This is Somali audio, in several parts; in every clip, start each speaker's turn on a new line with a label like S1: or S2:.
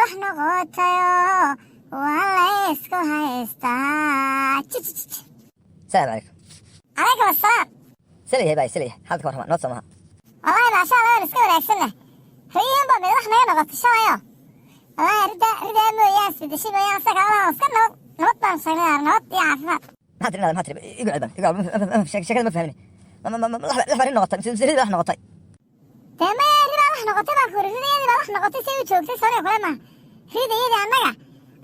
S1: Lax noqotayo waa la isku haystaa. Chichichichi.
S2: Salaamu calaykum.
S1: Calaykum assalaam.
S2: Saleyahay baay, saleyahay. Xaalad ka warrama, nood soo maha?
S1: Wallahi, maasha Allah, waan iska wanaagsanna. Riyahan baa mid wax naga noqotay shalayo. Wallahi rida ridaa mooyaan, isbedeshay mooyaan, isaga Allah iska nabad nabad baan sheegnay, nabad iyo caafimaad.
S2: Maxaa tiri? Maxaa tiri? Igu celban, igu celban. Sheekada ma fahmin. Lax baa rin noqotay mise rida wax noqotay?
S1: Dee maya, ridaa wax noqotay baan ku iri. Ridayadii baa wax noqotay, say u joogtay sore kule maaha. Ridayadii annaga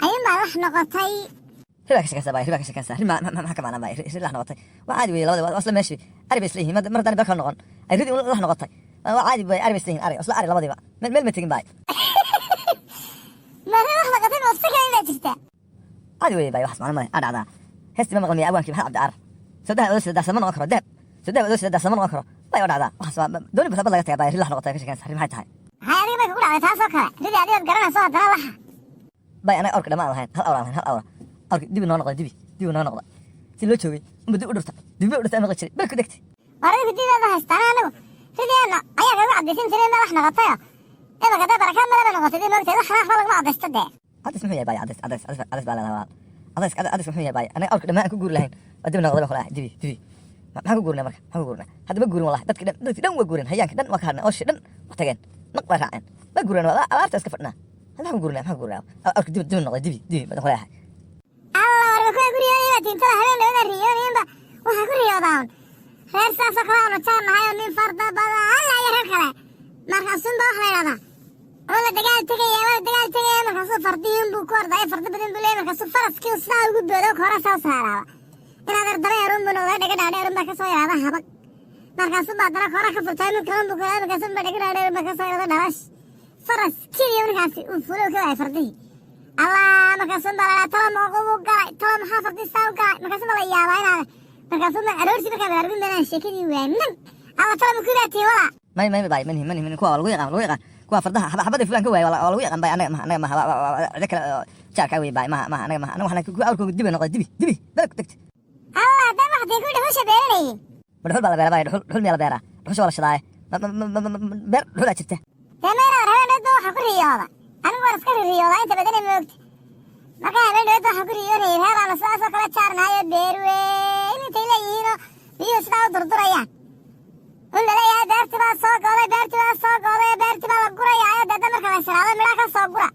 S1: ayuun baa wax noqotay.
S2: Ribaa ka sheekaysaa baay, ribaa ka sheekaysaa. Ri maxaa ka macnaa baay? Ri lax noqotay waa caadi weeye. Labada waa isla meeshii, ari bay isla yihiin. Mar haddaan beel kala noqon ay ridi lax noqotay, waa caadi bay, ari bay isla yihiin, ari isla ari labadiiba meel meel ma tegin baay.
S1: Ma ri wax noqotay moostakay baa jirta?
S2: Caadi weeye baay, waxaas macno male aa dhacdaa. Heestii ma maqal miya abwaankii Maxamed Cabdi Carar? Soo dahab adoo sida daasama noqon karo, dahab soo dahab adoo sida daasama noqon karo bay, oo dhacdaa waxaas. Waa dooni bad laga tagaa baay. Ri lax noqotay ka sheekaysaa, ri maxay tahay?
S1: Maxay adiga bay kugu dhacday taasoo kale? Ridi adigood garanayso haddana laxa.
S2: Bay, anaga awrka dhammaan lahayn, hal awr aan lahayn, hal awra. Awrki dibi noo noqday, dibi dibi noo noqday. Si loo joogay unba dib u dhurta, dibi u dhurta maqli jiray, bel ku degtay.
S1: War adigu dideeda haystaan, anagu rideena ayaa kagu caddaysan jiray meel wax noqotayo. Imaka dee baraka male bay noqotay dee, moogtay, wax waxba laguma caddaysto dee.
S2: Cadays muxuu yahay baay? Cadays, cadays, cadays, cadays baa leedahay walaal. Cadays, cadays muxuu yahay baay? Anaga awrka dhammaan aan ku guuri lahayn waa dibi noqday baan kulahay. Dibi dibi maxaan ku guurinaa marka? Maxaan ku guurinaa hadda? Ma guurin wallahi. Dadki dhan, dadki dhan waa guurin. Hayaanka dhan waa ka hadhnay, ooshi dhan waa tageen, naq bay raaceen. Ma guurin, waa abaarta iska fadhinaa. Hadda maxaan ku guurinaa? Maxaan ku guurinaa? Awrka dibi dibi noqday, dibi dibi baan kulahay.
S1: Alla, warba kuwa ku riyoonaya baa tiintada. Habeen dhawada riyoonayinba waxaa ku riyoodaa un reer saasoo kale aanu jaar nahay oo nin farda badan alla iyo reer kale. Markaasunba waxa la yidhahdaa waa la dagaal tegaya, waa la dagaal tegaya. Markaasuu fardihii unbuu ku ordaya, farda badan buu leeyahay. Markaasuu faraskii sidaa ugu boodo, koora saa u saaraaba. Inaad erdabeer unbuu noqday, dhega dhaadheer unbaa kasoo yaraada habag. Markaasuu baa haddana koora ka furtay, mid kale unbuu ku, markaasuu baa dhega dhaadheer unbaa kasoo yarada dhalash. Faras keliya ninkaasi uu fulo ka waayay fardihii. Allah, markaasuu baa la talo mooqu galay, talo maxaa fardii saa u galay? Markaasuu baa la yaabaa inaad markaasuu ma aroortii markaa baraarugin banaan sheekadii waanan. Alla, talo ma kubaatiin walaa?
S2: May, may bay, manhi, manhi, manhi. Kuwa waa lagu yaqaan, lagu yaqaan kuwa fardaha xabadii fulaan ka waayay, waa lagu yaqaan bay. Anaga maha, anaga maha, cido kale oo jaarkaa wey bay, maha, maha, anaga maha. Anaga waxaan kuwa awrkooga dibi noqday, dibi dibi bele ku degtay.
S1: Allah, haddaan waxdii ku dhuxusha beeranayay.
S2: Ma dhuxul baa la beeraa bay? Dhuxul, dhuxul miyaa la beeraa? Dhuxusha waa la shidaaye. Beer dhuxulaa jirta?
S1: Dee meeraad habeen dhoodba waxaa ku riyooda. Anigu waan iska riyoodaa inta badan ee moogta. Marka habeen dhoodba waxaa ku riyoonayay reer aanu sidaasoo kale jaarnahay oo beer weyn intay leeyihiinoo biyuhu sidaa u durdurayaan. Un laleeyahay beerti baa soo go'day, beerti baa soo go'day, beerti baa la gurayaayo. Deedna marka la shiraado midhaa ka soo gura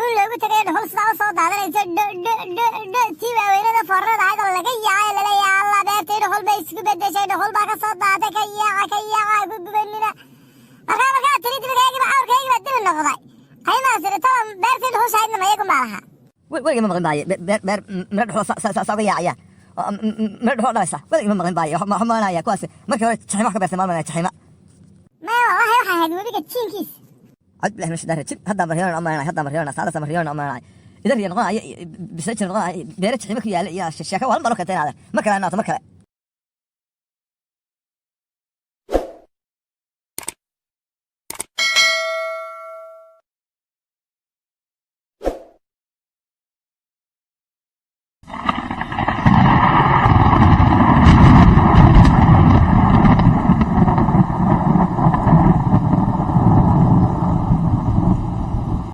S1: un loogu tagayo, dhuxul sidaa u soo daadanayso, dho dho dho dho, tii waaweynada foornada ahayd oo laga yaacay. Laleeyahay Allah, beertii dhuxul bay isku bedeshay, dhuxul baa ka soo daadatay, ka yaaca, ka yaaca, ku gubanina. Markaa tiri dibigaygiba awrkaygiba dibi noqday, aymaa tiri tala beertii dhuxusha ahaydna mayagun baa lahaa.
S2: Weligay ma maqlin baaye beer, beer miro dhuxul saa uga yaacayaan oo miro dhuxul dhalaysa. Weligay ma maqlin baaye. Waxaan malanaya kuwaas markii hore jaxiima wax ka beertay, maalmanaya jaxiima.
S1: Maya, wallahi waxay ahayd webiga jiinkiisa.
S2: Cod bilahi min shaitaan rajim. Haddaan baryoona amaanay, haddaan baryoona saadaas baryoona amaanay, idan riya noqonaya, bisajir noqonaya, beere jaxiima ku yaala iyo sheeko waa loo keentay inaad mar kale naato mar kale.